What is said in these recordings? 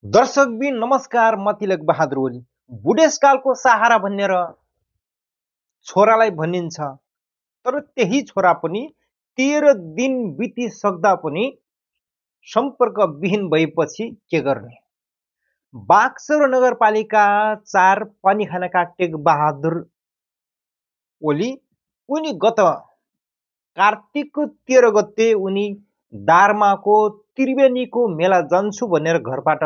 दर्शकबिन नमस्कार, म तिलक बहादुर ओली। बुढेसकालको सहारा भनेर छोरालाई भनिन्छ, तर त्यही छोरा पनि 13 दिन बितिसक्दा पनि सम्पर्कविहीन भएपछि के गर्ने? बाक्सर नगरपालिका 4 पानीखानाका टेक बहादुर ओली उनी गत कार्तिकको 13 गते उनी दार्माको त्रिवेणीको मेला जान्छु भनेर घरबाट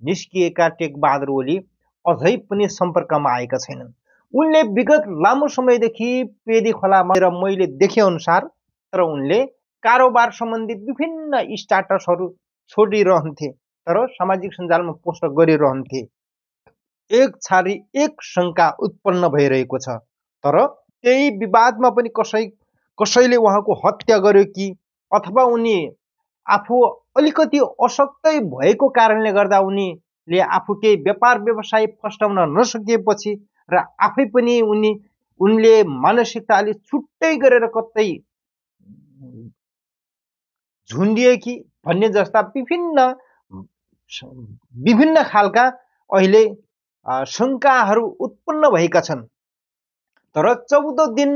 निस्किएका टेक बहादुर ओली अझै पनि सम्पर्कमा आएका छैनन्। उनले विगत लामो समयदेखि पेदी खोलामा मैले देखे अनुसार तर उनले कारोबार सम्बन्धी विभिन्न स्टाटसहरू छोडिरहन्थे, तर सामाजिक सञ्जालमा पोस्ट गरिरहन्थे। एक छारी एक शङ्का उत्पन्न भइरहेको छ, तर त्यही विवादमा पनि कसैले उहाँको हत्या गर्यो कि अथवा उनी आफू अलिकति अशक्तै भएको कारणले गर्दा उनीले आफू केही व्यापार व्यवसाय फस्टाउन नसकेपछि र आफै पनि उनले मानसिकता अलि छुट्टै गरेर कतै झुन्डिए कि भन्ने जस्ता विभिन्न खालका अहिले शङ्काहरू उत्पन्न भएका छन्। तर 14 दिन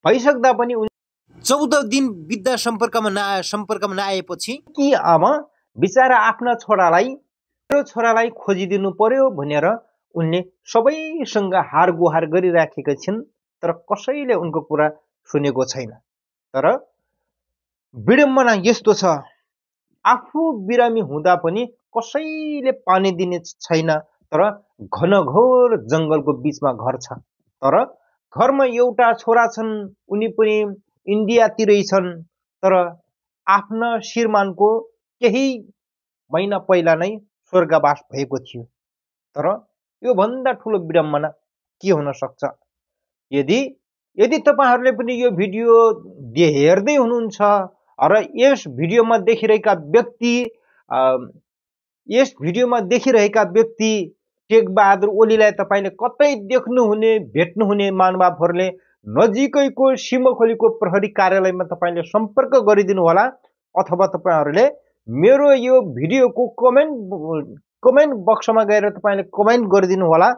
भइसक्दा पनि 14 दिन बित्दा सम्पर्कमा नआएपछि कि आमा बिचारा आफ्ना छोरालाई खोजिदिनु पर्यो भनेर उनले सबैसँग हार गुहार गरिराखेका छिन्, तर कसैले उनको कुरा सुनेको छैन। तर विडम्बना यस्तो छ, आफू बिरामी हुँदा पनि कसैले पानी दिने छैन, तर घनघोर जङ्गलको बिचमा घर छ, तर घरमा एउटा छोरा छन्, उनी पनि इन्डियातिरै छन्, तर आफ्ना श्रीमानको केही महिना पहिला नै स्वर्गवास भएको थियो। तर यो भन्दा ठुलो विडम्बना के हुन सक्छ? यदि तपाईहरूले पनि यो भिडियो हेर्दै हुनुहुन्छ र यस भिडियोमा देखिरहेका व्यक्ति टेक बहादुर ओलीलाई तपाईँले कतै देख्नुहुने भेट्नुहुने महानुभावहरूले नजिकैको सिमखोलीको प्रहरी कार्यालयमा तपाईँले सम्पर्क गरिदिनु होला, अथवा तपाईँहरूले मेरो यो भिडियोको कमेन्ट बक्समा गएर तपाईँले कमेन्ट गरिदिनु होला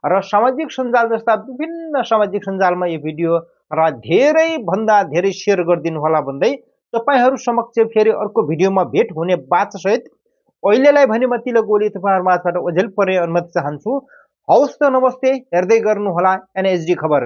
र सामाजिक सञ्जाल जस्ता विभिन्न सामाजिक सञ्जालमा यो भिडियो र धेरै भन्दा धेरै सेयर गरिदिनु होला भन्दै तपाईहरू समक्ष फेरि अर्को भिडियोमा भेट हुने बाचासहित अहिलेलाई भने म तिलक ओली तपाईहरु माझबाट ओझेल पर्ने अनुमति चाहन्छु। हवस् त, नमस्ते। हेर्दै गर्नुहोला एनएचडी खबर।